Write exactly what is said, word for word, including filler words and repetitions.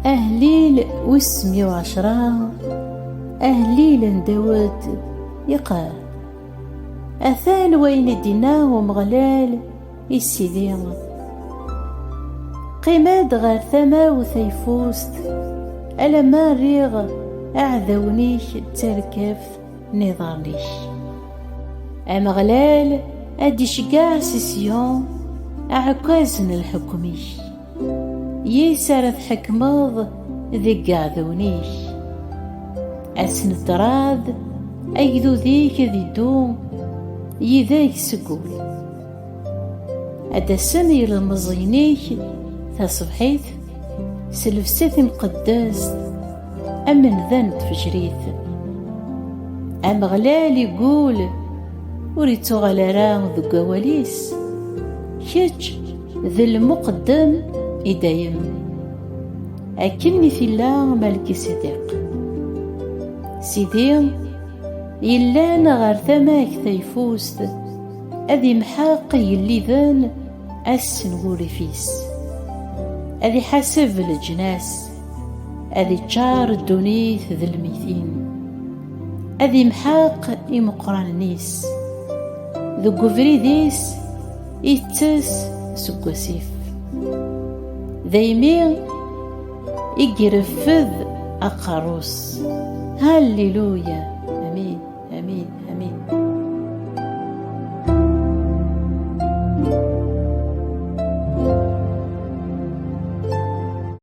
Ahellil wis meyya u ɛecṛa, ahellil n Dawed, yeqqar: Atan wayen i d-inna Umeɣlal i Sidi: Qqim-d ɣer tama-w tayeffust, alamma rriɣ aɛdawen-ik d tarkabt n iḍarren-ik. Ameɣlal ad d-iceggeɛ si Siyun aɛekkaz n lḥekem-ik, yis ara tḥekmeḍ deg iɛdawen-ik. Ad tneṭrad agdud-ik ad iddu yid-k seg wul. Ad d-asen yilmeẓyen-ik taṣebḥit s llebsa timqeddest am nnda n tfejrit. Ameɣlal igul, ur ittuɣal ara deg wawal-is. Kečč d lmuqeddem i dayem, akken i t-illa Malkiseddiq. Sidi yellan ɣer tama-k tayeffust, ad imḥeq igelliden ass n wurrif-is. Ad iḥaseb leǧnas, ad iččar ddunit d lmitin, ad imḥeq imeqqranen-is. Deg ubrid-is ittes seg wasif. Daymi i ireffed aqerru-s. Halleluya!